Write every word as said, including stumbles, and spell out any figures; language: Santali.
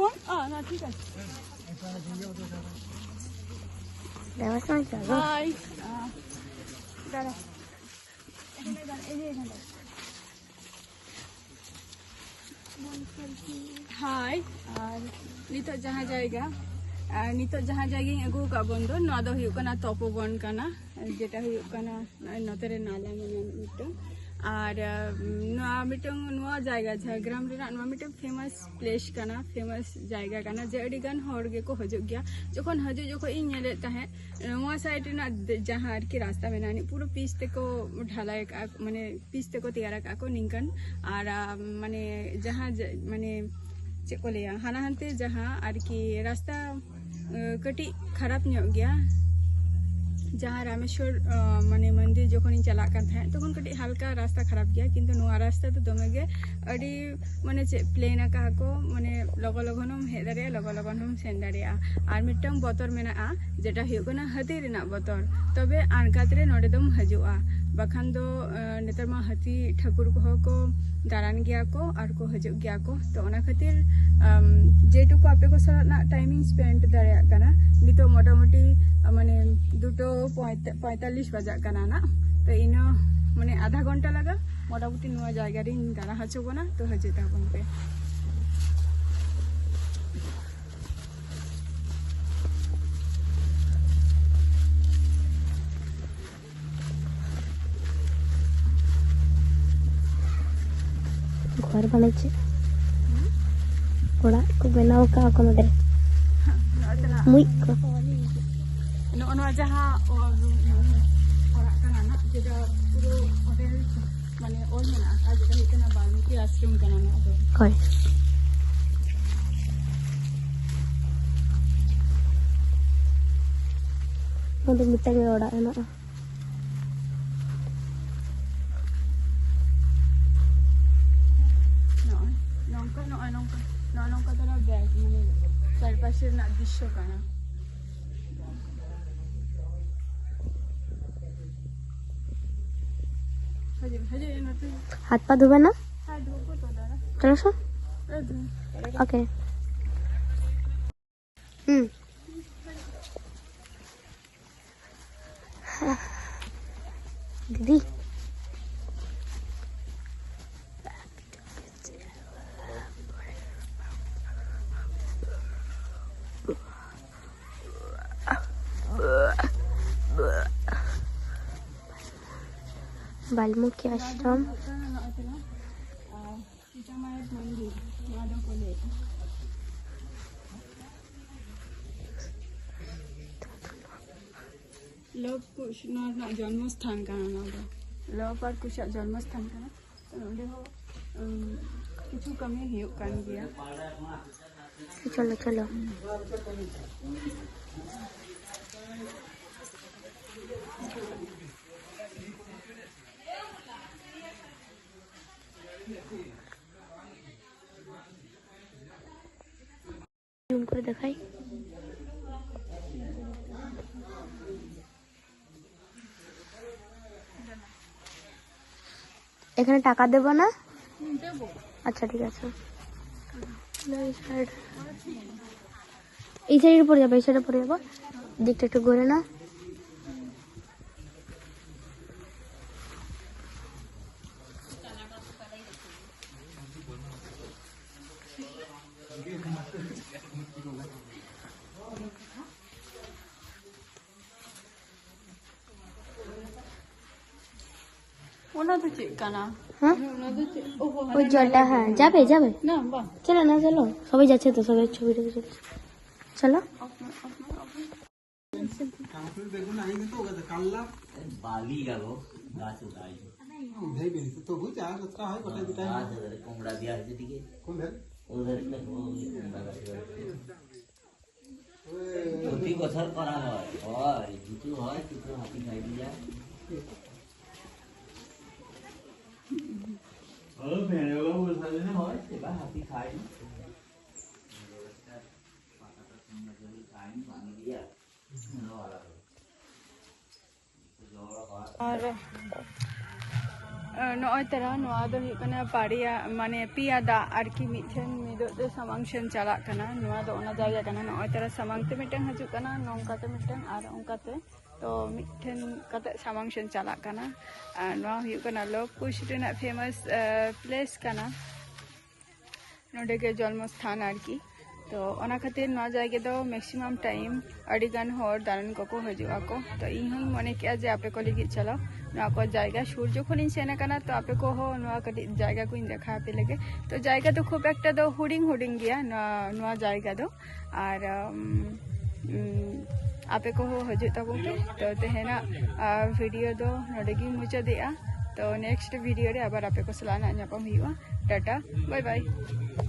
हाँ, ना, ठीक है। ব্যবস্থা হয়েছে? হাই। আহ, দাঁড়া। এখানে দাঁড়া, এই যে এখানে দাঁড়া। হাই। ᱟᱨ ᱱᱤᱛᱚᱜ ᱡᱟᱦᱟᱸ ᱡᱟᱭᱜᱟ, ᱟᱨ ᱱᱤᱛᱚᱜ ᱡᱟᱦᱟᱸ ᱡᱟᱭᱜᱟᱧ ᱟᱹᱜᱩ ᱟᱠᱟᱫ ᱵᱚᱱ ᱫᱚ, ᱱᱚᱣᱟ ᱫᱚ ᱦᱩᱭᱩᱜ ᱠᱟᱱᱟ ᱛᱚᱯᱚᱵᱚᱱ ᱠᱟᱱᱟ, ᱡᱮᱴᱟ ᱦᱩᱭᱩᱜ ᱠᱟᱱᱟ ᱱᱚᱜᱼᱚᱭ ᱱᱚᱛᱮ ᱨᱮ ᱱᱟᱞᱟ ᱢᱮᱱᱟᱜᱼᱟ ᱢᱤᱫᱴᱟᱝ᱾ ᱟᱨ ᱟᱢ, ᱱᱚᱣᱟ ᱢᱤᱫᱴᱟᱝ, ᱱᱚᱣᱟ ᱡᱟᱭᱜᱟ ᱡᱷᱟᱲᱜᱨᱟᱢ ᱨᱮᱱᱟᱜ ᱱᱚᱣᱟ ᱢᱤᱫᱴᱟᱝ ᱯᱷᱮᱢᱟᱥ ᱯᱞᱮᱥ ᱠᱟᱱᱟ, ᱯᱷᱮᱢᱟᱥ ᱡᱟᱭᱜᱟ ᱠᱟᱱᱟ, ᱡᱮ ᱟᱹᱰᱤ ᱜᱟᱱ ᱦᱚᱲ ᱜᱮᱠᱚ ᱦᱤᱡᱩᱜ ᱜᱮᱭᱟ᱾ ᱡᱚᱠᱷᱚᱱ ᱦᱤᱡᱩᱜ ᱡᱚᱠᱷᱚᱱ ᱤᱧ ᱧᱮᱞᱮᱫ ᱛᱟᱦᱮᱸᱫ, ᱱᱚᱣᱟ ᱥᱟᱭᱤᱰ ᱨᱮᱱᱟᱜ ᱫᱮ-, ᱡᱟᱦᱟᱸ ᱟᱨᱠᱤ ᱨᱟᱥᱛᱟ ᱢᱮᱱᱟᱜᱼᱟ, ᱱᱤᱭᱟᱹ ᱯᱩᱨᱟᱹ ᱯᱤᱪ ᱛᱮᱠᱚ ᱰᱷᱟᱞᱟᱭ ᱟᱠᱟᱫᱼᱟ, ᱢᱟᱱᱮ ᱯᱤᱪ ᱛᱮᱠᱚ ᱛᱮᱭᱟᱨ ᱟᱠᱟᱫᱼᱟ ᱠᱚ ᱱᱤᱝᱠᱟᱹᱱ᱾ ᱟᱨ ᱟᱢ, ᱢᱟᱱᱮ ᱡᱟᱦᱟᱸ ᱡᱮ-, ᱢᱟᱱᱮ ᱪᱮᱫ ᱠᱚ ᱞᱟᱹᱭᱟ, ᱦᱟᱱᱟ ᱦᱟᱱᱛᱮ ᱡᱟᱦᱟᱸ ᱟᱨᱠᱤ ᱨᱟᱥᱛᱟ ᱟᱹ, ᱠᱟᱹᱴᱤᱡ ᱠᱷᱟᱨᱟᱯ ᱧᱚᱜ ᱜᱮᱭᱟ᱾ ᱡᱟᱦᱟᱸ ᱨᱟᱢᱮᱥᱣᱚᱨ, ᱟᱹ, ᱢᱟᱱᱮ ᱢᱚᱱᱫᱤᱨ ᱡᱚᱠᱷᱚᱱᱤᱧ ᱪᱟᱞᱟᱜ ᱠᱟᱱ ᱛᱟᱦᱮᱸᱫ, ᱛᱚᱠᱷᱚᱱ ᱠᱟᱹᱴᱤᱡ ᱦᱟᱞᱠᱟ ᱨᱟᱥᱛᱟ ᱠᱷᱟᱨᱟᱯ ᱜᱮᱭᱟ, ᱠᱤᱱᱛᱩ ᱱᱚᱣᱟ ᱨᱟᱥᱛᱟ ᱫᱚ ᱫᱚᱢᱮ ᱜᱮ ᱟᱹᱰᱤ, ᱢᱟᱱᱮ ᱪᱮᱫ, ᱯᱞᱮᱱ ᱟᱠᱟᱫᱼᱟ ᱠᱚ, ᱢᱟᱱᱮ ᱞᱚᱜᱚ ᱞᱚᱜᱚᱱ ᱦᱚᱢ ᱦᱮᱡ ᱫᱟᱲᱮᱭᱟᱜᱼᱟ, ᱞᱚᱜᱚ ᱞᱚᱜᱚᱱ ᱦᱚᱢ ᱥᱮᱱ ᱫᱟᱲᱮᱭᱟᱜᱼᱟ᱾ ᱟᱨ ᱢᱤᱫᱴᱟᱝ ᱵᱚᱛᱚᱨ ᱢᱮᱱᱟᱜᱼᱟ, ᱡᱮᱴᱟ ᱦᱩᱭᱩᱜ ᱠᱟᱱᱟ ᱦᱟᱹᱛᱤ ᱨᱮᱱᱟᱜ ᱵᱚᱛᱚᱨ᱾ ᱛᱚᱵᱮ ᱟᱬᱜᱟᱛ ᱨᱮ ᱱᱚᱰᱮ ᱫᱚᱢ ᱦᱤᱡᱩᱜᱼᱟ, ᱵᱟᱠᱷᱟᱱ ᱫᱚ, ᱟᱹ, ᱱᱮᱛᱟᱨ ᱢᱟ ᱦᱟᱹᱛᱤ ᱴᱷᱟᱹᱠᱩᱨ ᱠᱚᱦᱚᱸ ᱠᱚ ᱫᱟᱬᱟᱱ ᱜᱮᱭᱟ ᱠᱚ ᱟᱨ ᱠᱚ ᱦᱤᱡᱩᱜ ᱜᱮᱭᱟ ᱠᱚ᱾ ᱛᱚ ᱚᱱᱟ ᱠᱷᱟᱹᱛᱤᱨ, ᱟᱢ, ᱡᱮᱴᱩᱠᱩ ᱟᱯᱮ ᱠᱚ ᱥᱟᱞᱟᱜ ᱨᱮᱱᱟᱜ ᱴᱟᱭᱤᱢ ᱤᱧ ᱥᱯᱮᱱᱰ ᱫᱟᱲᱮᱭᱟᱜ ᱠᱟᱱᱟ, ᱱᱤᱛᱚᱜ ᱢᱚᱴᱟᱢᱩᱴᱤ, ᱟ, ᱢᱟᱱᱮ ᱫᱩᱴᱳ ᱯᱚᱸᱭᱛᱟ-, ᱯᱚᱸᱭᱛᱟᱞᱞᱤᱥ ᱵᱟᱡᱟᱜ ᱠᱟᱱᱟ ᱱᱟᱜ᱾ ᱛᱚ ᱤᱱᱟᱹ ᱢᱟᱱᱮ ᱟᱫᱷᱟ ᱜᱷᱚᱱᱴᱟ ᱞᱟᱜᱟ ᱢᱚᱴᱟᱢᱩᱴᱤ ᱱᱚᱣᱟ ᱡᱟᱭᱜᱟ ᱨᱤᱧ ᱫᱟᱬᱟ ᱦᱚᱪᱚ ᱵᱚᱱᱟ᱾ ᱛᱚ ᱦᱤᱡᱩᱜ ᱛᱟᱵᱚᱱ ᱯᱮ᱾ ᱜᱷᱚᱨ ᱵᱟᱱᱟᱭ ᱪᱮᱫ? ᱚᱲᱟᱜ ᱠᱚ ᱵᱮᱱᱟᱣ ᱟᱠᱟᱫᱼᱟ ᱠᱚ ᱱᱚᱰᱮ᱾ ᱱᱚᱜᱼᱚᱭ ᱛᱟᱞᱟᱝ ᱢᱩᱡ ᱠᱚ᱾ ᱱᱚᱜᱼᱚ ᱱᱚᱣᱟ ᱡᱟᱦᱟᱸ ᱚ-, ᱚᱲᱟᱜ ᱠᱟᱱᱟ ᱱᱟᱜ, ᱡᱮᱴᱟ ᱯᱩᱨᱟᱹ ᱦᱳᱴᱮᱞ, ᱢᱟᱱᱮ, ᱚᱞ ᱢᱮᱱᱟᱜᱼᱟ, ᱟᱨ ᱡᱮᱴᱟ ᱦᱩᱭᱩᱜ ᱠᱟᱱᱟ ᱵᱟᱞᱢᱤᱠᱤ ᱟᱥᱨᱚᱢ ᱠᱟᱱᱟ ᱱᱚᱣᱟ ᱫᱚ᱾ ᱦᱳᱭ᱾ ᱱᱚᱰᱮ ᱢᱤᱫᱴᱟᱝ ᱜᱮ ᱚᱲᱟᱜ ᱦᱮᱱᱟᱜᱼᱟ᱾ ᱱᱚᱜᱼᱚᱭ ᱱᱚᱝᱠᱟ, ᱱᱚᱜᱼᱚᱭ ᱱᱚᱝᱠᱟ, ᱱᱚᱜᱼᱚ ᱱᱚᱝᱠᱟ ᱛᱟᱞᱟ ᱵᱮᱜᱽ, ᱢᱟᱱᱮ ᱪᱟᱨᱯᱟᱥᱮ ᱨᱮᱱᱟᱜ ᱫᱨᱤᱥᱥᱚ ᱠᱟᱱᱟ᱾ ᱦᱤᱡᱩᱜ, ᱦᱤᱡᱩᱜ ᱱᱚᱛᱮ᱾ ᱦᱟᱛ ᱯᱟ ᱫᱷᱩᱵᱮ ᱱᱟ? ᱦᱮᱸ, ᱫᱷᱩᱵᱚ ᱛᱚ ᱫᱟᱫᱟ᱾ ᱪᱚᱞᱚ ᱥᱚ᱾ ᱮ ᱫᱷᱩ᱾ ᱳᱠᱮ᱾ ᱦᱩᱸ᱾ ᱫᱤᱫᱤ᱾ ᱵᱟᱞᱢᱤᱠᱤ ᱟᱥᱨᱚᱢ᱾ ᱥᱤᱛᱟ ᱢᱟᱭᱟᱨ ᱢᱚᱱᱫᱤᱨ, ᱱᱚᱣᱟ ᱫᱚ ᱠᱚ ᱞᱟᱹᱭᱮᱫᱼᱟ᱾ ᱞᱚᱵ ᱠᱩᱥ ᱱᱚᱣᱟ ᱨᱮᱱᱟᱜ ᱡᱚᱱᱢᱚ ᱥᱛᱷᱟᱱ ᱠᱟᱱᱟ, ᱱᱚᱣᱟ ᱫᱚ ᱞᱚᱵ ᱟᱨ ᱠᱩᱥᱟᱜ ᱡᱚᱱᱢᱚ ᱥᱛᱷᱟᱱ ᱠᱟᱱᱟ᱾ ᱛᱚ ᱱᱚᱸᱰᱮ ᱦᱚᱸ, ᱩᱢ, ᱠᱤᱪᱷᱩ ᱠᱟᱹᱢᱤ ᱦᱩᱭᱩᱜ ᱠᱟᱱ ᱜᱮᱭᱟ᱾ ᱪᱚᱞᱚ, ᱪᱚᱞᱚ᱾ ᱡᱩᱢ ᱠᱚᱨᱮ ᱫᱮᱠᱷᱟᱭ᱾ এখানে টাকা দেবো না? আচ্ছা, ঠিক আছে। এই সাইড, এই সাইডে পড়ে যাবো, এই সাইডে পড়ে যাবো। দিকটা একটু ঘুরে না। ᱚᱱᱟ ᱫᱚ ᱪᱮᱫ ᱠᱟᱱᱟ? ᱦᱮᱸ? ᱚᱱᱟ ᱫᱚ ᱪᱮᱫ? ᱳ, ᱦᱳ, ওই হানা জলটা, না, হ্যাঁ, না, যাবে, না। যাবে। না, বাহ। চলো না, চলো। সবাই যাচ্ছে তো, সবাই ছবি টবি তুলছে। চলো। আপনার, আপনার, আপনার। বালি গেল, গাছ উঠাই। ভেবে নিতে, তবু যা যাত্রা হয়, গোটা গোটাই হয়। গাছ ওদের কোমড়া দেওয়া হয়েছে দিকে। কোন ধারে? ওদের একটা কোমড়া গাছ আছে। প্রতি বছর করা হয়, হয়, কিছু হয়, কিছু হাতি খাই দিয়ে যায়। ও, ভেড়াগুলো বসে থাকলে হয়, সেটা হাতি খায় না। পাতাটা সুন্দর করে খায় না, ভাঙি দিয়ে। আর ᱱᱚᱜᱼᱚᱭ ᱛᱟᱨᱟ ᱱᱚᱣᱟ ᱫᱚ ᱦᱩᱭᱩᱜ ᱠᱟᱱᱟ ᱯᱟᱲᱤᱭᱟ, ᱢᱟᱱᱮ ᱯᱮᱭᱟ ᱫᱟᱜ ᱟᱨᱠᱤ ᱢᱤᱫ ᱴᱷᱮᱱ ᱢᱤᱫᱚᱜ ᱛᱮ ᱥᱟᱢᱟᱝ ᱥᱮᱱ ᱪᱟᱞᱟᱜ ᱠᱟᱱᱟ᱾ ᱱᱚᱣᱟ ᱫᱚ ᱚᱱᱟ ᱡᱟᱭᱜᱟ ᱠᱟᱱᱟ᱾ ᱱᱚᱜᱼᱚᱭ ᱛᱟᱨᱟ ᱥᱟᱢᱟᱝ ᱛᱮ ᱢᱤᱫᱴᱟᱝ ᱦᱤᱡᱩᱜ ᱠᱟᱱᱟ, ᱱᱚᱝᱠᱟ ᱛᱮ ᱢᱤᱫᱴᱟᱝ ᱟᱨ ᱚᱱᱠᱟ ᱛᱮ, ᱛᱚ ᱢᱤᱫ ᱴᱷᱮᱱ ᱠᱟᱛᱮ ᱥᱟᱢᱟᱝ ᱥᱮᱱ ᱪᱟᱞᱟᱜ ᱠᱟᱱᱟ᱾ ᱟᱨ ᱱᱚᱣᱟ ᱦᱩᱭᱩᱜ ᱠᱟᱱᱟ ᱞᱚᱵ ᱠᱩᱥ ᱨᱮᱱᱟᱜ ᱯᱷᱮᱢᱟᱥ ᱯᱞᱮᱥ ᱠᱟᱱᱟ᱾ ᱱᱚᱰᱮ ᱜᱮ ᱡᱚᱱᱢᱚ ᱥᱛᱷᱟᱱ ᱟᱨᱠᱤ᱾ ᱛᱚ ᱚᱱᱟ ᱠᱷᱟᱹᱛᱤᱨ ᱱᱚᱣᱟ ᱡᱟᱭᱜᱟ ᱫᱚ ᱢᱮᱠᱥᱤᱢᱟᱢ ᱴᱟᱭᱤᱢ ᱟᱹᱰᱤ ᱜᱟᱱ ᱦᱚᱲ ᱫᱟᱬᱟᱱ ᱠᱚᱠᱚ ᱦᱤᱡᱩᱜ ᱟᱠᱚ᱾ ᱛᱚ ᱤᱧ ᱦᱚᱸᱧ ᱢᱚᱱᱮ ᱠᱮᱜᱼᱟ ᱡᱮ ᱟᱯᱮ ᱠᱚ ᱞᱟᱹᱜᱤᱫ ᱪᱟᱞᱟᱣ᱾ ᱱᱚᱣᱟ ᱠᱚ ᱡᱟᱭᱜᱟ ᱥᱩᱨ ᱡᱚᱠᱷᱚᱱ ᱤᱧ ᱥᱮᱱ ᱟᱠᱟᱱᱟ, ᱛᱚ ᱟᱯᱮ ᱠᱚᱦᱚᱸ ᱱᱚᱣᱟ ᱠᱟᱹᱴᱤᱡ ᱡᱟᱭᱜᱟ ᱠᱚᱧ ᱫᱮᱠᱷᱟᱣ ᱟᱯᱮ ᱞᱮᱜᱮ᱾ ᱛᱚ ᱡᱟᱭᱜᱟ ᱫᱚ ᱠᱷᱩᱵ ᱮᱠᱴᱟ ᱫᱚ ᱦᱩᱰᱤᱧ ᱦᱩᱰᱤᱧ ᱜᱮᱭᱟ ᱱᱚᱣᱟ, ᱱᱚᱣᱟ ᱡᱟᱭᱜᱟ ᱫᱚ᱾ ᱟᱨ ᱩᱢ, ᱩᱢ, ᱟᱯᱮ ᱠᱚᱦᱚᱸ ᱦᱤᱡᱩᱜ ᱛᱟᱵᱚᱱ ᱯᱮ᱾ ᱛᱚ ᱛᱮᱦᱮᱧᱟᱜ ᱵᱷᱤᱰᱤᱭᱳ ᱫᱚ ᱱᱚᱰᱮ ᱜᱤᱧ ᱢᱩᱪᱟᱹᱫᱮᱜᱼᱟ᱾ ᱛᱚ ᱱᱮᱠᱥᱴ ᱵᱷᱤᱰᱤᱭᱳ ᱨᱮ ᱟᱵᱟᱨ ᱟᱯᱮ ᱠᱚ ᱥᱟᱞᱟᱜ ᱱᱟᱜ ᱧᱟᱯᱟᱢ ᱦᱩᱭᱩᱜᱼᱟ᱾ ᱴᱟᱴᱟ, ᱵᱟᱭ ᱵᱟᱭ᱾